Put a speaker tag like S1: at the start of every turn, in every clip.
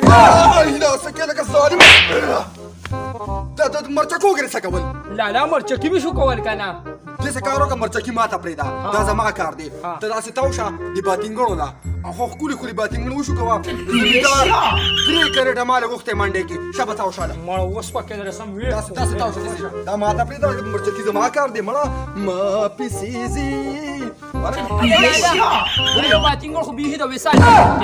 S1: دا څه کې لکه ظالم دا د مرچکو ګرې څه کول؟
S2: لالا مرچکي مې شو کول که نه؟
S1: داسې کار وکړه، مرچکي ماته پرېږده، دا زما کار دی. ته داسې تاو شه د باتینګړو له خو ښکلي ښکلي باتینګړو وشو کوه. زمیندار 3 کرېټه مال یې غوښتی منډۍ کې، شه به تاو شه له.
S2: مړه اوس پکې درسم ویې.
S1: داسې تاو شه، داسې دا ماته پرېږده، مرچکي زما کار دی. مړه ما پسې ځي.
S2: باتینګړ خو بیخي د وصال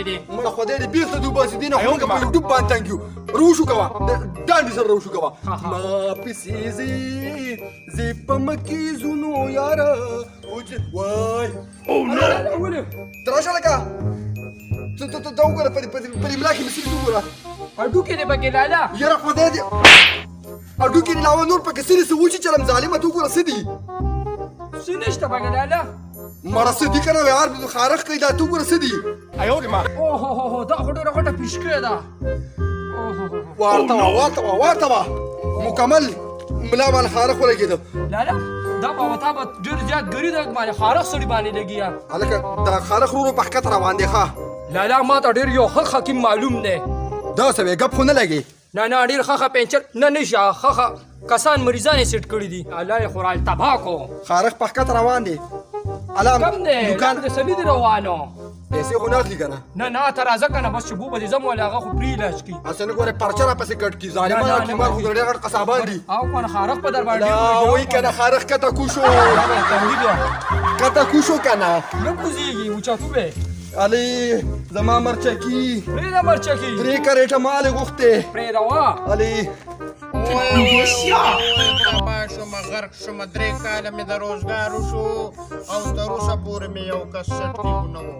S2: دی.
S1: مړه خدای دې بېرته دې وباسي، دې نه خو موږ په یو ډوب باندې تنګ یو. روشو کوه، ډانډې سره روشو کوه. ما پسې ځي زه په مکې ځونو یاره وای.
S2: ولې؟
S1: ته راشه لکه ته ته ته وګوره، په دې ملا کې مې څه دي وګوره.
S2: هډوکي دې پکې لالا.
S1: یاره خدای دې هډوکي دې لاوه نور پکې څه دي څه وچې چلم ظالمه، ته وګوره څه دي؟
S2: څه نشته پکې لالا.
S1: مړه څه دي که نه یار، خارښ کوي دا، ته وګوره څه دي؟
S2: اوهو دا خو ډېره غټه پیشکۍ ده.
S1: ورته وه ورته وه ورته وه، مکمل ملا باندې خارښ ولګېده.
S2: لالا دا به تا به ډېر زیات ګري ده باندې خارښ سړي باندې لګي.
S1: هلکه دا خارښ ورو په ښکته روان دی. ښه
S2: لالا ما ته ډېر یو ښه حکیم معلوم دی.
S1: دا څه وې ګپ خو نه لګي؟
S2: نه نه ډېر ښه ښه پنچر نه نشه، ښه ښه کسان مریضان یې سیټ کړي دي. الله یې خو رال تباه کو.
S1: خارښ په ښکته روان دی. الله
S2: کم دی
S1: دوکان
S2: د سمي دی روانو.
S1: پیسې خو نه اخلي که نه؟
S2: نه نه ته راځه که نه، بس چې بو به دې ځم وله هغه خو پرې علاج کړي.
S1: هسې نه ګورې پرچه راپسې کټ کړي ظالمان، حکیمان خو ډېر غټ قصابان دي.
S2: او که نه خارښ په در باندې
S1: لا وایي که نه خارښ کته کوشو، کته کوشو که نه؟
S2: نه کوزېږي اوچتو به.
S1: علي زما مرچکي
S2: پرېږده مرچکي.
S1: 3 کرېټه مال یې غوښتې.
S2: پرېږده وه.
S1: علي
S3: تباه شومه، غرق شومه، 3 کاله مې د روزګار وشو او تر اوسه پورې مې یو کس سټ نه و.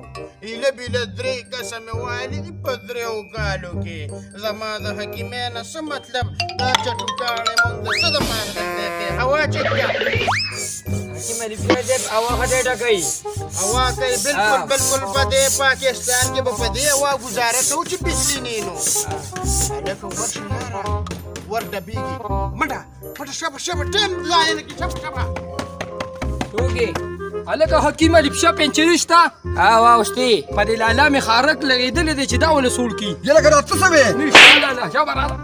S3: ایله بیله 3 کسه مې والي دي په 3 کالو کې. زما د حکیمۍ نه څه مطلب؟ دا چټوکاڼی مونږ د څه دپاره دلته هوا چک کړه.
S2: حکیم علي بیا صاحب هوا ښه ټیټه کوي.
S3: هوا کوي بالکل بالکل. په دې پاکستان کې به په دې هوا ګزاره کوو چې بجلي نه نو. هلکه ورشه یاره، ور ډبېږي. منډه منډه، شابه شابه، ټایم ضایع نه کړي، شابه شابه.
S2: ټوکې هلکه حکیم علي پښه پنچري شته؟ او شته. په دې لالا مې خارک لګېدلی دی چې دا ولې سوړ کړي.
S1: یاره که دا څه سوې؟
S2: نشته لالا، شابه راله.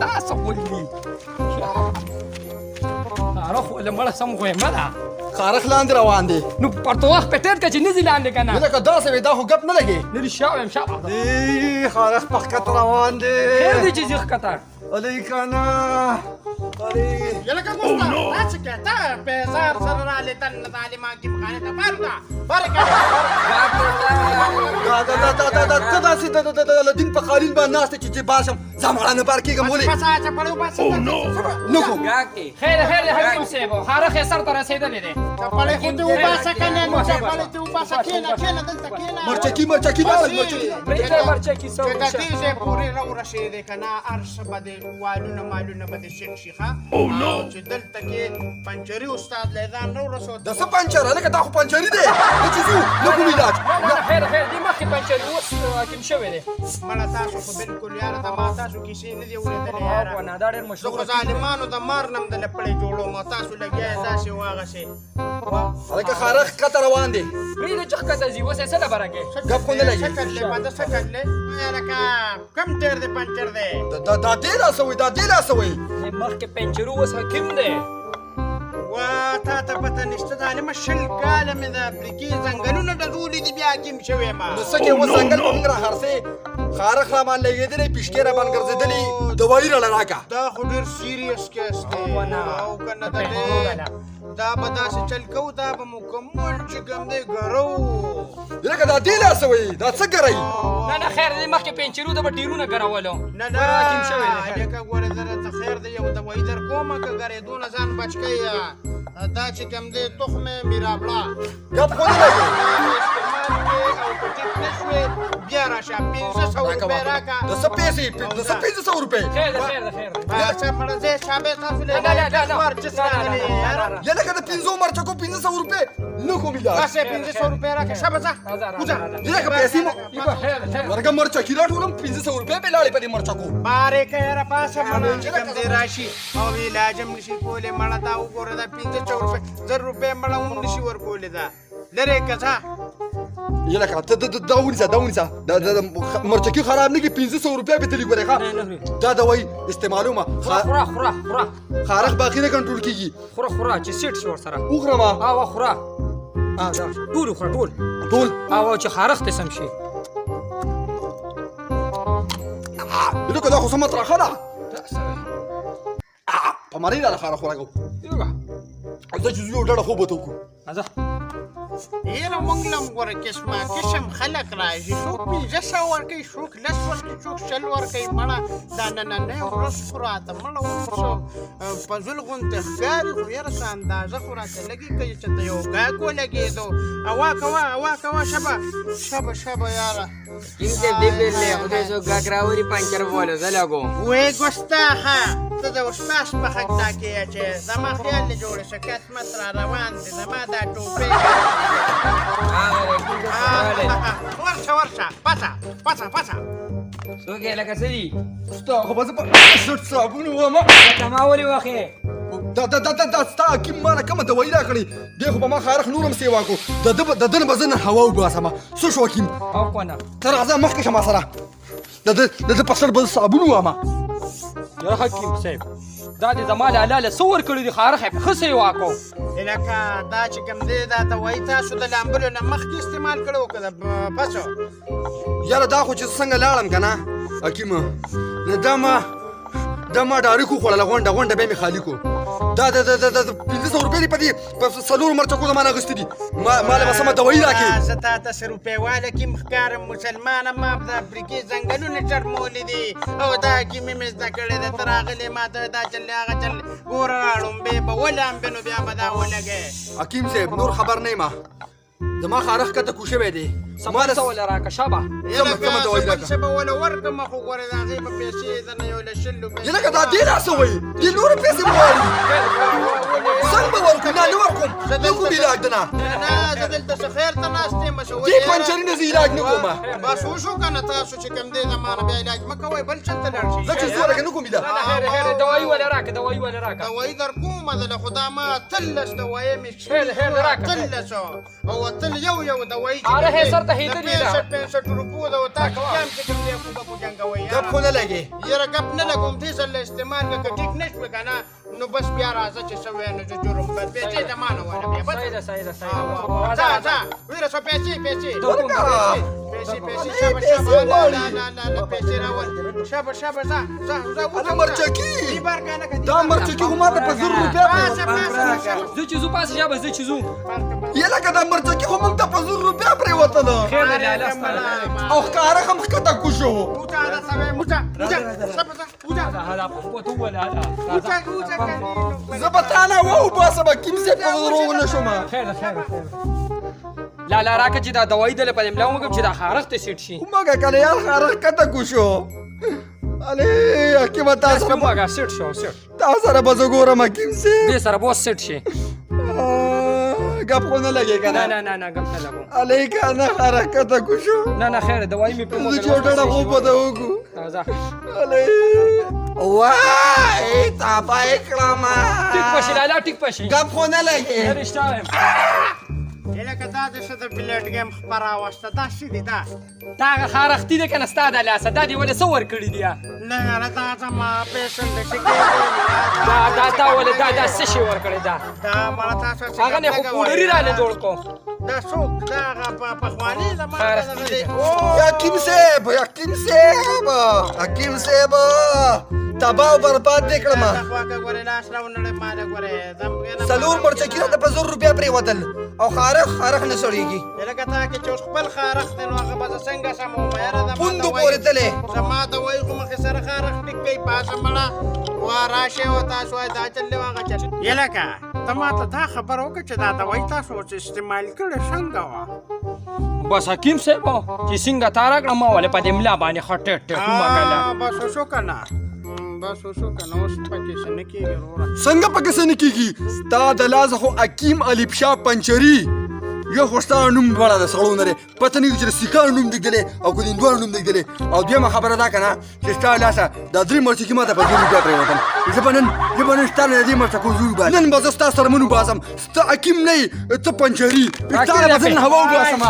S2: دا څه غول دي؟ خارښ ولې مړه سم خو یې مه ده.
S1: خارښ لاندې روان دی.
S2: نو پرتوخ په ټیټ که چې نه ځي لاندې که نه؟
S1: لکه دا څه وې، دا خو ګپ نه لګي.
S2: نه رښتیا وایم شابه.
S1: خارښ په ښکته روان دی.
S2: خیر دی چې ځي ښکته.
S1: علي که نه علي.
S3: یلکه ګوستا دا څه کوې ته؟ پیزار سره رالې دننه ظالمان کیمخانې ته بار ده بار کړه.
S1: دا دا دا دا دا دا ته داسې د دین په قالین باندې ناست چې بار شم زه مړه نه بار کېږم. ولې؟ نه کوم.
S2: خیر خیر دی حکیم صاحب، خارښ یې سر ته رسېدلی دی.
S3: چپړې خو دې وباسه که نه نو چپړې دې وباسه. کښېنه کښېنه دلته کښېنه.
S1: مرچکي مرچکي لاړل مرچکي.
S2: پرېږده مرچکي څه
S3: چې د دې ځای پورې راورسېدې که نه هر څه به دې والونه مالونه به دې سیټ شي. ښه چې دلته کې پنچري استاد له ځان نه ورسو.
S1: د څه پنچر؟ هلکه دا خو پنچري دی، ته چې ځو نه کوم علاج.
S2: نه خیر خیر دی، مخکې پنچري اوس حکیم شوی دی.
S3: مړه تاسو خو بالکل یاره د ما تاسو کیسې نه دي اورېدلې یاره.
S2: نه دا ډېر
S3: زه
S2: مشهور
S3: خو ظالمانو د مار نه هم د لپړې جوړوم، تاسو لګیا یې داسې واغسې.
S1: هلکه خارښ ښکته روان دی.
S2: پرېږده چې ښکته ځي، اوس یې څه له کوې؟
S1: ګپ خو نه لګي.
S3: څه کړلې بده څه کړلې یاره؟ کوم ټیر دی پنچر دی؟
S1: دا دې لا څه وایي، دا دې لا څه وایي؟
S2: مخکې پنچرو اوس حکیم دی.
S3: وا تا ته پته نشته ظالمه، 20 کاله مې د افریقې ځنګلونه ډزولي دي، بیا حکیم شوی ما.
S1: نو څه کوې اوس ځنګل به موږ را خرڅې؟ خارښ را باندې لګېدلی، پیشکې را باندې ګرځېدلې، دوایي راله راکړه.
S3: دا خو ډېر سیریس کیس دی. او که نه د دې دا به داسې چل کوو، دا به مکمل چې کوم دی ګرو.
S1: لکه دا دې لا څه وایي، دا څه ګروي؟
S2: نه نه خیر دی، مخکې پنچرو ته به ټیرونه ګرولو.
S3: نه نه
S2: حکیم شوی دی.
S3: لکه ګوره زه درته خیر دی یو دوایي در کومه که ګرېدو نه ځان بچ کوې. دا چې کوم دی تخم میرابړه
S1: ګپ خو نه لګي.
S3: استعمال کړې او که ټیټ نه شوې بیا راشه 500 روپۍ راکړه.
S1: د څه پیسې؟ د څه 500 روپۍ؟
S2: خیر دی خیر دی خیر دی.
S3: څه مړه ځې شابه تاسو له ورچس راغلې یاره.
S1: یا لکه د 5 مرچکو 500 روپۍ نه کوم علاج.
S3: بس 500 روپۍ راکړه، شابه ځه وځه.
S1: لکه پیسې مو ورګه مرچکي راټولوم، 500 روپۍ پرې لاړې په دې مرچکو.
S3: بارې که یاره پاسه مړه چې کوم دی راشي او علاج هم نشي کولی. مړه دا وګوره دا 500 روپۍ، 1000 روپۍ مړه هم نشي ورکولی. دا لرې که ځه.
S1: یله ته دا ونیسه، دا ونیسه، دا دا مرچکی خراب نه کی. 500 روپیا به تلی ګورې. ښه، دا دوايي استعمالومه.
S2: خوره خوره خوره.
S1: خارښت باقي نه کنټرول کیږي.
S2: خوره خوره چې سیټ شي ورسره.
S1: وخوره ما.
S2: او خوره، دا ټول وخوره، ټول.
S1: ټول.
S2: او چې خارښت سم شي.
S1: لکه دا خو سمه ترخه ده. په مری راله خارښت ورکو. زه چې یو ډډه خوب ورته وکړو.
S2: راځه.
S3: یاره مونږ له هم ګوره قسمه قسم خلک راځي، څوک 500 ورکوي، څوک 10 ورکوي، څوک 20 ورکوي. مړه دا نننۍ ورځ خو راته مړه اوس فضل غوندې ښکاري، خو یاره څه اندازه خو راته لږې کوي چې ته یو ګاک ولګېدو. هوا کوه، هوا کوه، شبه شبه شبه یاره.
S4: کیم صاحب دې پیل خدای څوک ګاک راوړي پنچر بولو زه لګوم.
S3: وې ګستاخه، ته د استاد په حق دا کې چې زما خیال دې جوړ شي، کت مت را روان دی زما دا ټوپۍ. ورشه ورشه، پڅه پڅه پڅه.
S4: څوک یې لکه څه دي؟
S1: ستا خو به زه په سټ صابون ووهم.
S4: ته ما ولې وخې؟
S1: دا دا دا دا ستا حکیم ما له کومه دوايي راکړې دی، خو به ما خارښت نور هم سیوا کو. د ده نه به زه نن هوا وباسم. څه شو حکیم؟
S2: او کنه.
S1: ته راځه مخکې شه ما سره، د ده په سر به زه صابون ووهم.
S2: یاره حکیم صاحب، دا دې زما لالا له څه ورکړي دي، خارښت یې ښه سیوا کو.
S3: لکه دا چې کوم دی دا دوايي تاسو د لامبلو نه مخکې استعمال کړی و که د پسو؟
S1: یاره دا خو چې څنګه لاړم که نه حکیم، نو دا ما ډاریک وخوړله، غونډه غونډه بیا مې خالي کو. دا دا دا دا 500 روپۍ دې په دې په څلورو مرچکو زما نه اخیستې دي. ما له به سمه دوايي راکړې.
S3: زه تا ته څه روپۍ واله کیم ښکارم؟ مسلمانه ما د افریقې ځنګلونه چرمولي دي او دا کیمې مې زده کړې ده. ته راغلې ما ته دا چل هغه چل، ګوره راړومبې به ولامبې نو بیا به دا ولګې.
S1: حکیم صاحب نور خبر نه یم، زما خارښت کته کو شوی دی.
S2: سمه څه وله راکړه، شابه.
S1: سمه دوايي راکړه.
S3: څه به وله ورکړم، خو ګوره د هغې په پیسې د نه یو له 20 روپۍ.
S1: لکه دا دې لا څه وایي، دې نورې پیسې به غواړي. څنګه به ورکړو؟ نه نه ورکوم، نه کوم علاج د نه.
S3: نه، زه دلته څه خیر ته ناست یم.
S1: دې پنچري نه زه علاج نه کوم.
S3: بس وشو که نه، تاسو چې کوم دی زما نه بیا علاج مه کوئ، بل چېرته لاړ شئ.
S1: زه چې ځو لکه نه کوم علاج.
S2: خیر خیر، دوايي وله راکړه، دوايي وله راکړه.
S3: دوايي در کومه دله، خو دا ما 18 دوايي مې
S2: خیر خیر راکړه.
S3: 18 او 8 یو یو دوايي چې
S2: هغه سر ته هېدلې ده.
S3: 65 65 روپو ده. او تاسو جام چې کوم دی خو به جنګوئ.
S1: ګپ خو نه لګې؟
S3: یاره ګپ نه لګوم، دې ځل استعمال که که ټیک نه شوې که نه نو بس بیا راځه چې څه وایې، نو زه جرم به پیسې زما نه واله بیا. بس
S2: صحیح ده، صحیح ده، صحیح ده.
S3: ځه ځه، ویره څه پیسې پیسې پیسې پیسې، شابه
S1: پیسې
S3: شابه، لا
S1: غواړي.
S3: لا لا لا لا، پیسې راول، شابه شابه، ځه ځه ځه.
S1: هله مرچکي، دا مرچکي خو ما ته په 1000 روپیا
S3: پاسه پاسه.
S2: زه چې ځو، پاسه شابه، زه چې ځو.
S1: یې لکه دا مرچکي خو موږ ته په 1000 روپیا پرېوتله.
S2: خیر دی لالا ستا.
S1: او ښکاره هم ښکته کو شو.
S3: اوچا دا سوی، اوچا اوچا، شابه ځه، اوچا.
S2: دا په ته وله.
S3: اوچا اوچا.
S1: زه به تا نه وباسم حکیم صاحب، په دروغ نه شوم.
S2: خیر ده، خیر ده، خیر ده. لالا راکړه چې دا دوايي دله په ملا ومږم چې دا خارښت ته سیټ شي.
S1: ومږه کنه یار، خارښت کته کو شو. الې حکیمه، تا سره
S2: ومږه، سیټ شو، سیټ.
S1: تا سره به زه ګورم حکیم صاحب.
S2: دې سره به اوس سیټ شي.
S1: ګپ خو نه لګې که
S2: نه
S1: نه؟
S2: نه نه نه، ګپ نه لګوم.
S1: الې که نه خارښت کته کو شو.
S2: نه نه، خیر، دوايي مې پرې
S1: زه چې یو ډډه خوب ورته وکړو.
S2: راځه.
S1: الې وای، تباه یې کړم.
S2: ټیک پشي لالا، ټیک پشي.
S1: ګپ خو نه لګې؟
S2: نه، رښتیا وایم.
S3: لکه دا د څه د بلیټ ګیم خپره واسطه دا څه دي دا؟
S2: دا هغه خارښتي ده که نه ستا د لاسه، دا دې ولې څه ورکړي دي؟
S3: نه یاره، دا زما پیشن د څه
S2: دا دا تا ولې دا دا څه شی ورکړی دا؟
S3: دا مړه تاسو څه
S2: هغه نه خو پوډري راله جوړ کو.
S3: دا څوک دا هغه پخوانی زمانه
S2: خارښتي
S3: دی.
S1: حکیم صاحب، حکیم صاحب، حکیم صاحب، تباه او برباد دې کړم.
S3: خواکه ګورې لاس راونړې ماله ګورې.
S1: څلور مرچکي راته په 1000 روپیا پرېوتل او خارښ خارښ نه سړېږي.
S3: لکه تا کې چې اوس خپل خارښت دی نو هغه به زه څنګه سموم یاره؟ زما
S1: پوندو پورې تللی.
S3: زما دوایي خو مخې سره خارښت ټیک کوي. پاسه مړه وا راشئ او تاسو وایئ دا چل دی هغه چل. یلکه ته ما ته دا خبره وکړه چې دا دوایي تاسو اوس استعمال کړې څنګه وه؟
S2: بس حکیم صاحب چې څنګه تا راکړه ما ولې په دې ملا باندې ښه ټیټ ټیټ ومږله.
S3: بس وشو که نه، بس وشو که نه، اوس پکې څه نه کېږي وروره.
S1: څنګه پکې څه نه کېږي؟ ستا د لاسه خو حکیم علیپ شاه پنچري یو خو ستا نوم بړه د سړو نه دی، پته نه چې د سیکانو نوم دې ږدلی او که د هندوانو نوم دې ږدلی. او دویمه خبره دا که نه چې ستا لاسه دا درې مرچکي ما ته په 1000 روپیا پرېوتل. زه به نن ستا له دې مرچکو زور وباسم. نن به زه ستا څرمن وباسم. ستا حکیم نه یې، ته پنچري، ستا نه به زه نن هوا وباسم.